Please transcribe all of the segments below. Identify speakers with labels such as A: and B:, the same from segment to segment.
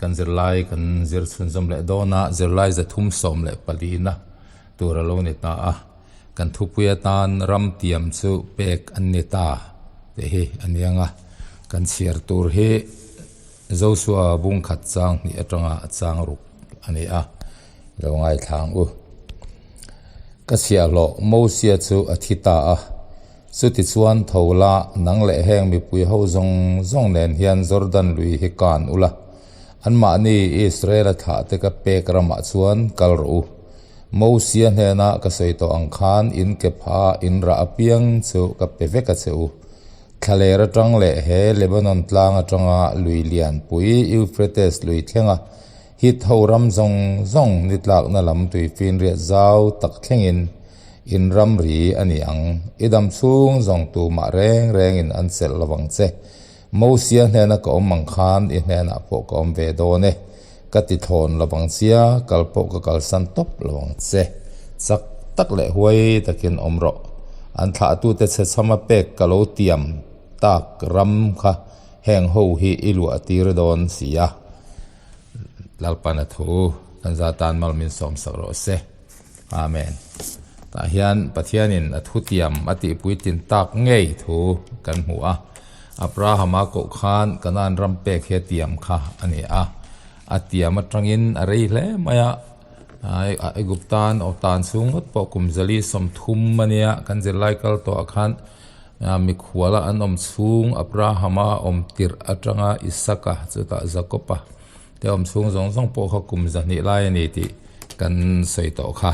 A: Kan zirlai kan zir chhunzawm leh dawn a, zirlai 314 na tur a lo ni ta a, kan thupui atan ram tiam chu pek an ni ta tih hi a ni ang a, kan chhiar tur hi Joshua bung khat chang hnih atanga chang ruk a ni a, lo ngaithla ang u. Ka chhiahhlawh Mosia chu a thi ta a. Chutichuan tho la, nang leh heng mipui ho zawng zawng nen hian Jordan lui hi kan ula, anmahni Israela thlahte ka pek ramah chuan kal rawh u. Mosia hnena ka sawi tawh ang khan in ke pha in rah apiang chu ka pe vek a che u. Thlaler atang leh he Lebanon tlang atanga lui lianpui Euphrates lui thlenga Hit ho ram zawng zawng ni tlakna lam tuifinriat zau tak thlengin In ramri a ni ang. I dam chhung zawng tumah reng rengin an chelh lo vang che. Mosia hnena ka awm ang khan i hnenah pawh ka awm ve dawn e. Ka ti thlawn lo vang chia, kal pawh ka kalsan tawp lo vang che. Chak tak leh huai takin awm rawh. An thlahtute chhe chhama pek ka lo tiam tak ram kha heng ho hi i luah tir dawn si a. Lalpana thu kan za tan mal min sawmsak rawh se. Amen. Tah hian Pathianin a thutiam a tihpuitlin tak ngei thu kan hmu a. Abrahama koh khan Kanaan ram pek hi a tiam kha a ni a. A tiam atangin a rei hle mai a. Aiguptan awtan chhung ngawt pawh kum 130 a nia kan zirlai kal tawhah khan mikhuala an awm chhung Abrahama awm tirh atanga Isaka chutah Jakoba Te awm chhung zawng zawng pawh kha kum 200 lai a ni tih kan sawi tawh kha.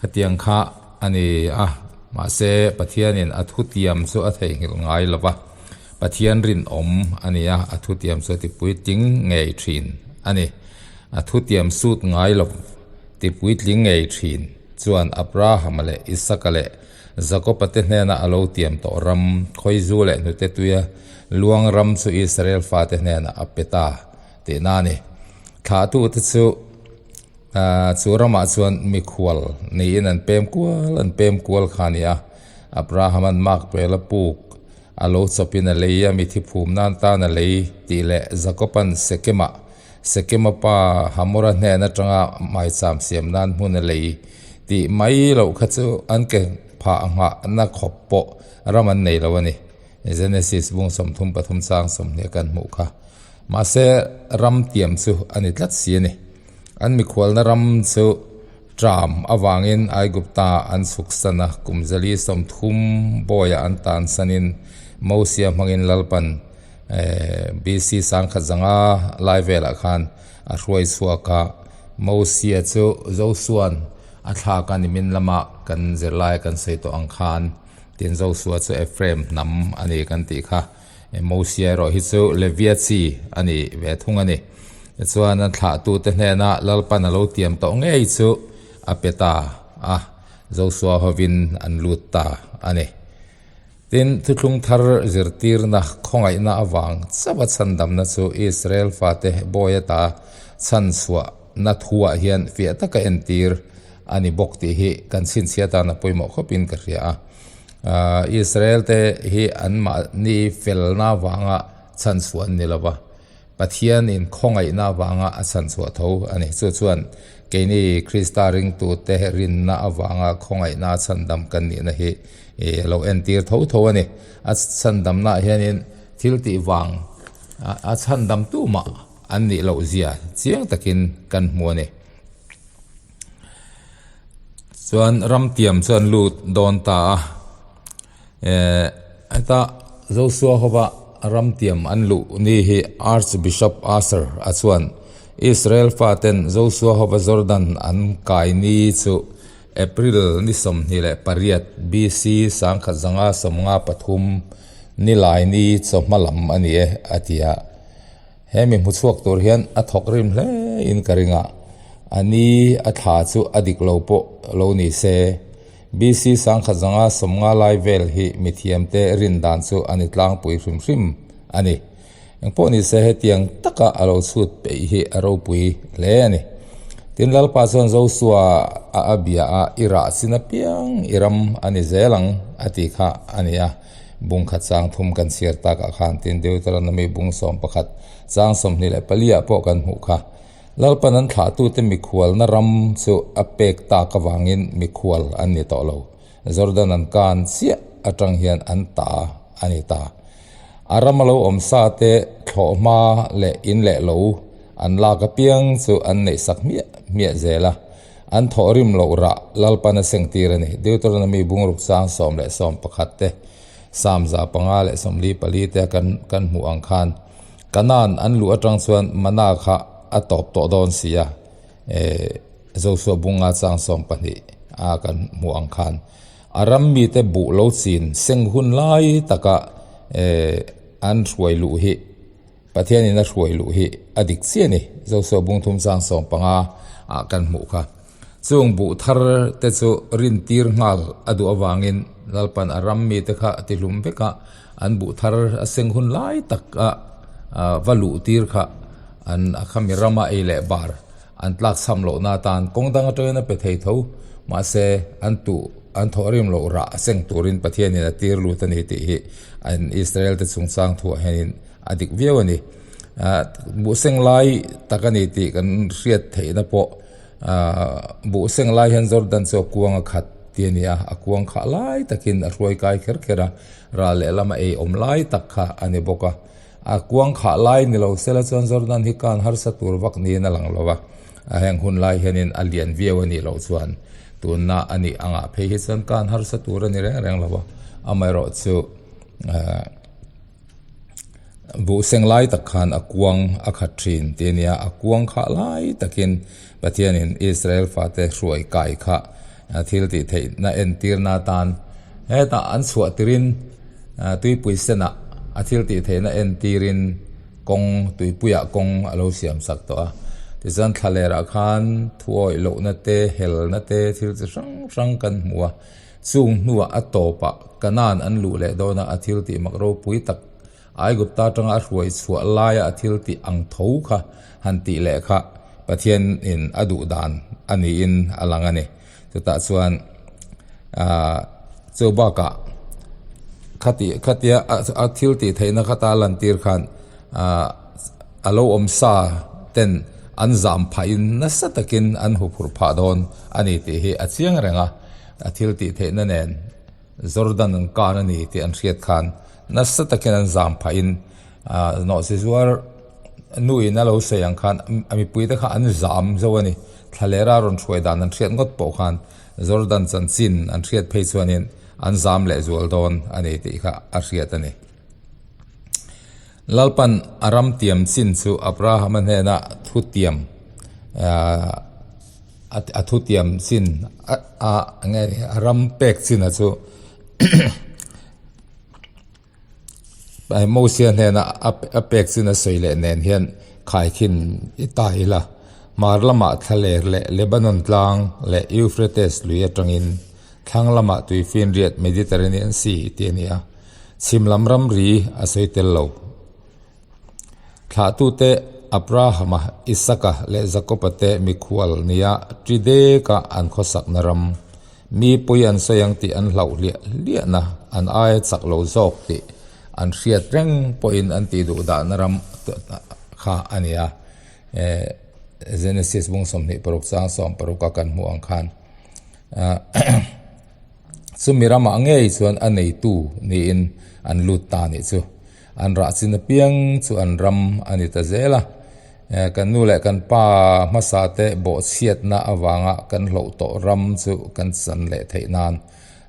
A: Khatiang kha a ni a, mahse Pathianin a thutiam chu a theihnghilh ngai lo va, Pathian rinawm a ni a, a thutiam chu a tipuitling ngei thin a ni. A thutiam sut ngai lo tipuitling ngei thin chuan Abrahama leh Isaka leh Jakoba te hnena a lo tiam tawh ram, khawizu leh hnute tuia luang ram chu Israel fate hnenah a pe ta. Tihna a ni. Thlahtute chu chu ramah chuan mikhual niin an pem kual an pem kual kha a ni a. Abraham-a'n Makpela puk a lo chawpin a lei a, mithi phum nan tan a lei tih leh Jakob-a'n Sekema, Sekema pa Hamora hnen atanga maicham siam nan hmun a lei tih mai loh kha chu an ke phah nghahna khawp pawh ram an nei lo a ni. Genesis bung 33 chang 20 kan hmuh kha. Mahse, ram tiam chu a ni tlat si a ni. An mikhualna ram chu Tram avangin Aigupta an chhuksan a, kum 130 bawiah an tansanin Mosia hmangin Lalpan BC 1500 lai velah khan a hruai chhuak a. Mosia chu Josua'n a thlak a nimin lama kan zirlai kan sawi tawh ang khan tin Josua chu Ephraim hnam a ni kan tih kha. Mosia erawh hi chu Levia chi a ni ve thung a ni. Tichuan an thlahtute hnena Lalpan a lo tiam tawh ngei chu a pe ta a, Josua hovin an lut ta a ni. Tin, thuthlung thar zirtirna khawngaihna avang chauha chhandamna chu Israel fate bawi ata chhanchhuahna thuah hian fiah taka entir a ni bawk tih hi kan chhinchhiah atan a pawimawh khawpin ka hria a. Israel te hi an mahni felna avanga chhanchhuah an ni lo va, Pathian in khawngaihna avanga a chhanchhuah tho a ni. Chu chuan keini Krista ringtute rinna avanga khawngaihna a chhandam kan nihna hi a lo entir tho tho a ni. A chhandamnaah hianin thil tih vang a chhandam tumah an nih loh zia chiang takin kan hmu a ni. Chuan ramtiam chu an lut dawn ta a, eh heta Joshua hova ramtiam an luh ni hi Archbishop Asser a chuan Israel faten Joshua hova Jordan an kai ni chu April ni 28 BC 1953 nilai ni chawhma lam a ni e a ti a. He mi hmu chhuak tur hian a thawk rim hle in ka ring a, a ni a thla chu a dik lo pawh lo ni se. BC 1950 lai vel hi mithiamte rin dan chu a ni tlangpui hrim hrim a ni. Engpawh ni se hetiang taka a lo chhut peih hi a ropui hle a ni. Tin Lalpa chuan Josua a a bia a, I rah chin apiang i ram a ni zel ang a ti kha a ni a. Bung khat chang thum kan chhiar takah khan tin Deuteronomy bung 11 chang 24 ah pawh kan hmuh kha. Lalpan an thlahtute mikhualna ram chu a pek tak avangin mikhual an ni tawh lo. Jordan an kan chiah atang hian an ta a ni ta. A rama lo awm sa te thlawhhma leh in leh lo an lak apiang chu an neihsak hmiah hmiah zel a, an thawhrim loh rah Lalpan a sengtir a ni. Deuteronomy bungruk chang 10 leh 11 te, Psalm 144 te kan kan hmuh ang khan Kanaan an luh atang chuan mana kha a tawp tawh dawn si a, Joshua bunga chang 12 a kan hmuh ang khan a ram mite buh lo chin seng hun lai taka an hruai luh hi Pathianin a hruai luh hi a dik chiah a ni. Joshua bung thum chang 15 ah kan hmuh kha. Chung buh thar te chu rin tir nghal a duh avangin Lalpan a ram mite kha a tihlum vek a, an buh thar a seng hun lai taka va luh tir kha an a khami rama ei leh bar an tlak cham lohna atan kawng dang atangin a pe thei tho. Mahse, an tuh an thawh rim loh rah a seng turin Pathianin a tir lut a ni tih hi an Israel te chungchang thuah hianin a dik viau a ni. Buh seng lai tak a ni tih kan hriat theihna pawh buh seng lai hian Jordan chu a kuang a khat tih a ni a, a kuang khah lai takin a hruai kai kher kher a, ral lehlam a ei awm lai tak kha a ni bawk a. A kuang khah lai ni lo sela chuan Jordan hi kan harsa tur vak niin a lang lo a, a heng hun lai hianin a lian viau a nih loh chuan tunna a nih angah phei hi chuan kan harsa tur a ni reng reng lo a, amaherawh chu buh seng lai tak khan a kuang a khat thin tih a nia, a kuang khah lai takin Pathianin Israel fate hruai kai kha thil tih theihna entirna atan hetah an chhuah tirin tuipui senah a thil tih theihna entirin kawng tuipuiah kawng a lo siam sak tawh a. Tichuan thlalerah khan thuawih lohna te, helna te thil chi hrang hrang kan hmu a. Chung hnuah a tawpah Kanaan an luh leh dawn a, a thil tih mak ropui tak Aigupta atanga a hruai chhuah laia a thil tih ang tho kha han tih leh kha Pathianin a duh dan a niin a lang a ni. Chutah chuan aah chu bakah khati khatia a thil tih theihna kha ta lantir khan aah a lo awm sa ten an zam phahin nasa takin an huphurh phah dawn a ni tih hi a chiang reng a, a thil tih theihna nen Jordan an kan a ni tih an hriat khan nasa takin an zam phahin nawhchi zuar nuin a lo sawi ang khan a mipuite kha an zam zo a ni. Thlalera rawn hruai dan an hriat ngawt pawh khan Jordan chanchin an hriat phei chuanin an zam leh zual dawn a ni tih kha a hriat a ni. Lalpan a ram tiam chin chu Abrahama hnena thutiam a thutiam chin a nge a ram pek chin a chu Mosia hnena a pek chin a sawi leh nen hian khaikhin i ta ila. Hmar lamah Thlaler leh Lebanon tlang leh Euphrates lui atangin thlang lamah tuifinriat Mediterranean Sea tih a ni a. Chhim lam ramri a sawi tel lo. Thlahtute Abrahama, Isaka leh Jakoba te mikhual nia ṭi deka an khawsakna ram, mi pawi an sawi ang tih an hlauh hliah hliahna, an aia chak lo zawk tih an hriat reng pawhin an tih duh dahna ram kha a ni a. Genesis bung 26 chang 16 a kan hmuh ang khan. Chumi ramah ngei chuan a neitu niin an lut ta nih chu. An rah chin apiang chu an ram a ni ta zel a. Kan nu leh kan pa hmasa te bawhchhiatna avanga kan hloh tawh ram chu kan chan leh theih nan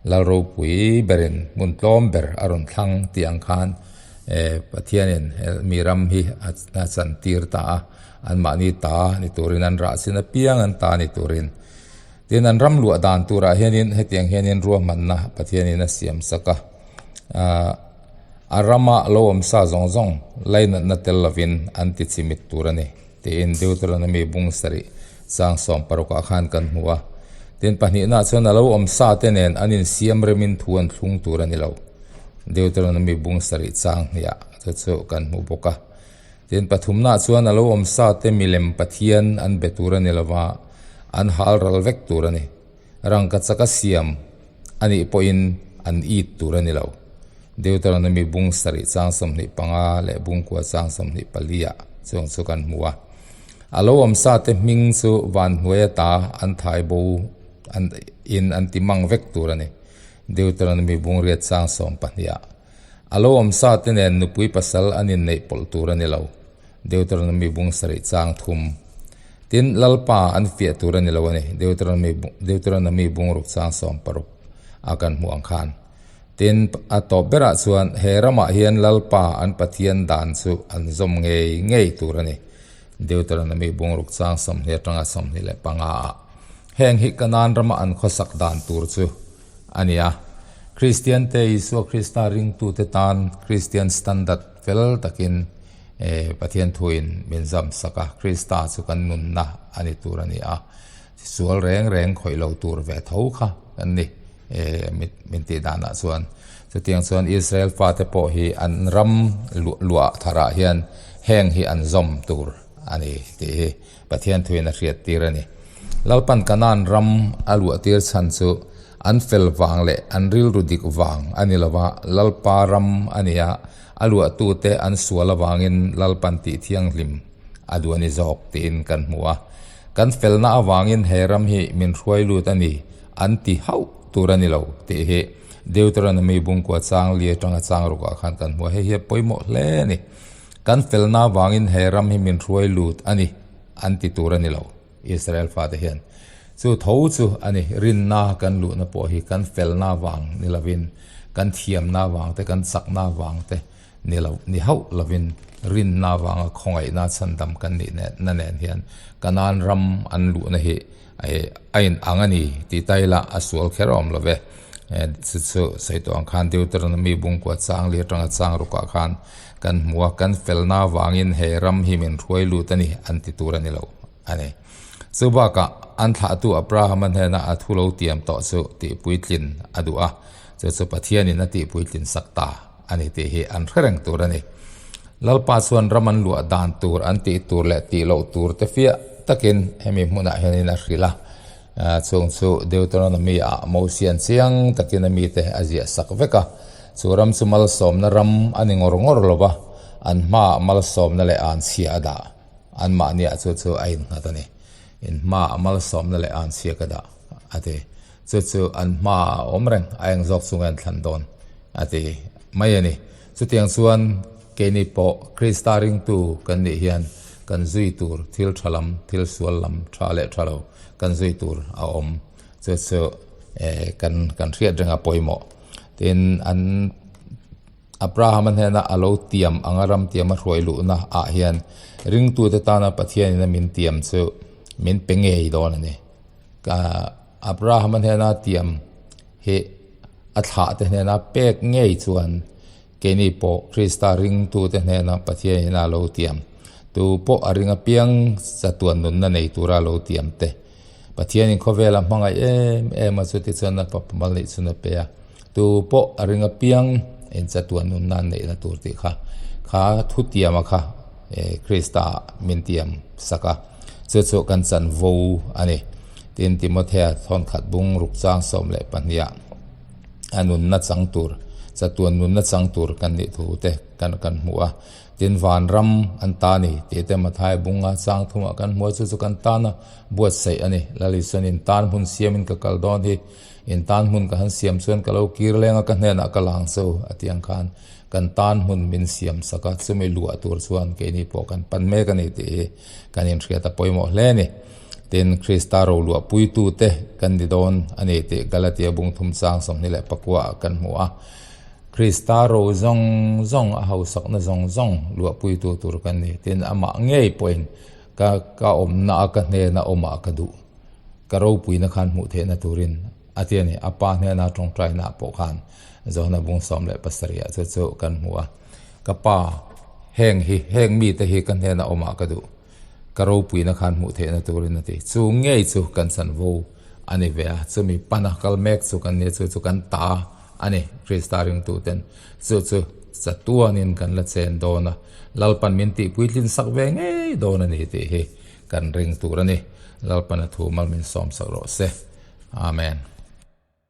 A: Lal ropui berin hmun tlawm ber a rawn thlang tih ang khan Pathianin mi ram hi a chan tir ta a. Anmahni ta ni turin an rah chin apiang an ta ni turin. Tin, an ram luah dan turah hianin hetiang hianin ruahmanna Pathianin a siam sak a. A rama lo awm sa zawng zawng lainatna tel lovin an ti chimit tur a ni, tiin Deuteronomy bung sarih chang 16 ah khan kan hmu a. Tin, pahnihnaah chuan a lo awm sa te nen an insiam remin thu an thlung tur a ni lo, Deuteronomy bung sarih chang hniah chu chu kan hmu bawk a. Tin, pathumnaah chuan a lo awm sa te milem Pathian an be tur a ni lova, an hal ral vek tur a ni. Rangkachaka siam a nih pawhin an it tur a ni lo. Deuteronomy bung sarih chang 25 leh bung kua chang 24 ah chuang chu kan hmu a. A lo awm sa te hming chu van hnuai ata an thai bo an in an ti mang vek tur a ni. Deuteronomy bung riat chang 12 ah. A lo awm sa te nen nupui pasal an inneih pawlh tur a ni lo. Deuteronomy bung sarih chang thum. Tin, Lalpa an fiah tur a ni lo a ni. Deuteronomy Deuteronomy bung ruk chang 60 a kan hmuh ang khan. Tin, a tawp berah chuan he ramah hian Lalpa an Pathian dan chu an zawm ngei ngei tur a ni. Deuteronomy bungruk chang 20 atanga 25 ah. Heng hi Kanaan rama an khawsak dan tur chu a ni a. Kristian te Isua Krista ringtute tan Kristian standard fel takin Pathian thuin min zam sak a, Krista chu kan nunna a ni tur a ni a. Sual reng reng khawih lo tur ve tho kha kan ni min tih danah chuan. Chutiang chuan Israel fate pawh hi an ram luah tharah hian heng hi an zawm tur a ni tih hi Pathian thuin a hriat tir a ni. Lalpan Kanaan ram a luah tir chhan chu an fel vang leh an rilru dik vang a ni lova, Lalpa ram a ni a, a luahtute an sual avangin Lalpan tih thianghlim a duh a ni zawk tiin kan hmu a. Kan felna avangin he ram hi min hruai lut a ni an ti hauh tur a ni lo tih hi Deuteronomy bungkua chang li atanga chang rukah khan kan hmu a, hei hi a pawimawh hle a ni. Kan felna avangin he ram hi min hruai lut a ni an ti tur a ni lo Israel fate hian. Chu tho chu a ni, rinna kan luhna pawh hi kan felna avang ni lovin kan thiamna avang te, kan chakna avang te Ni lo, ni hauh lovin rinna avanga khawngaihna chhandam kan nih na nen hian Kanaan ram an luhna hi a in ang a ni tih ta ila a sual kher awm lo ve. Chu chu sawi tawh ang khan Deuteronomy bungkua chang li atanga chang rukah khan kan hmu a, kan felna avangin he ram hi min hruai lut a ni an ti tur a ni lo a ni. Chu bakah an thlahtu Abrahama hnena a thu lo tiam tawh chu tihpuitlin a duh a, chu chu Pathianin a tihpuitlin sak ta. a ni tih hi an hre reng tur a ni. Lalpa chuan ram an luah dan tur, an tih tur leh tih loh tur te fiah takin hemi hmunah hianin a hrilh a. Chung chu Deuteronomy ah Mosian chiang takin a mite a ziah sak vek a. Chu ram chu malsawmna ram a ni ngawr ngawr lo va, an hmaah malsawmna leh anchhia a dah. Anmahniah chu chu a innghat a ni. In hmaah malsawmna leh anchhia ka dah, a ti. Chu chu an hmaah a awm reng, a eng zawk chu nge an thlan dawn? a ti mai a ni. Chutiang chuan keini pawh Krista ringtu kan nih hian kan zui tur thil tha lam, thil sual lam, tha leh tha lo kan zui tur a awm. Chu chu kan kan hriat reng a pawimawh. Tin, an Abraham-a hnena a lo tiam anga ram tiam a hruai luhna ah hian ringtute tana Pathianin a min tiam chu min pe ngei dawn a ni. Abraham-a hnena tiam hi a thlahte hnena pek ngei chuan keini pawh Krista ringtute hnena Pathianin a lo tiam tu pawh a ring apiang chatuan nunna nei tura lo tiam te Pathianin khawvela hmangaih em em a chuti chuan a fapa mal neih chhun a pe a tu pawh a ring apiang in chatuan nunna an neihna tur tih kha kha thu tiama kha Krista min tiam sak a chu chu kan chanvo a ni. Tin, Timothea thawnkhat bung ruk chang 12 ah a nunna chang tur, chatuan nunna chang tur kan nih thu te kan kan hmu a. Tin, vanram an ta ni tih te Mathai bunga chang thumah kan hmu a, chu chu kan tana buatsaih a ni. Lal Isuan in tan hmun siamin ka kal dawn hi, in tan hmun ka han siam chuan ka lo kir leng a, ka hnenah ka lang che u a tih ang khan kan tan hmun min siam sak a, chumi luah tur chuan keini pawh kan pan mek a ni tih hi kan inhriat a pawimawh hle a ni. Tin, Krista roluah puitute kan ni dawn a ni tih Galatia bung thum chang 24 ah kan hmu a. Krista ro zawng zawng, a hausakna zawng zawng luah puitu tur kan ni. Tin, amah ngei pawhin ka ka awmna a ka hnena awmah ka duh. Ka ropuina khan hmuh theihna turin a ti a ni. A pa hnena tawngtaina pawh khan Johana bung 17 ah chu chu kan hmu a. Ka pa, heng hi, heng mite hi ka hnena awmah ka duh. Ka ropuina khan hmuh theihna turin a ti. Chu ngei chu kan chanvo a ni ve a, chumi pana kal mek chu kan nia, chu chu kan ta a ni, Krista ringtuten chu chu chatuanin kan la chen dawn a, Lalpan min tihpuitlin sak ve ngei dawn a ni tih hi kan ring tur a ni. Lalpan a thu mal min sawm sak rawh se. Amen.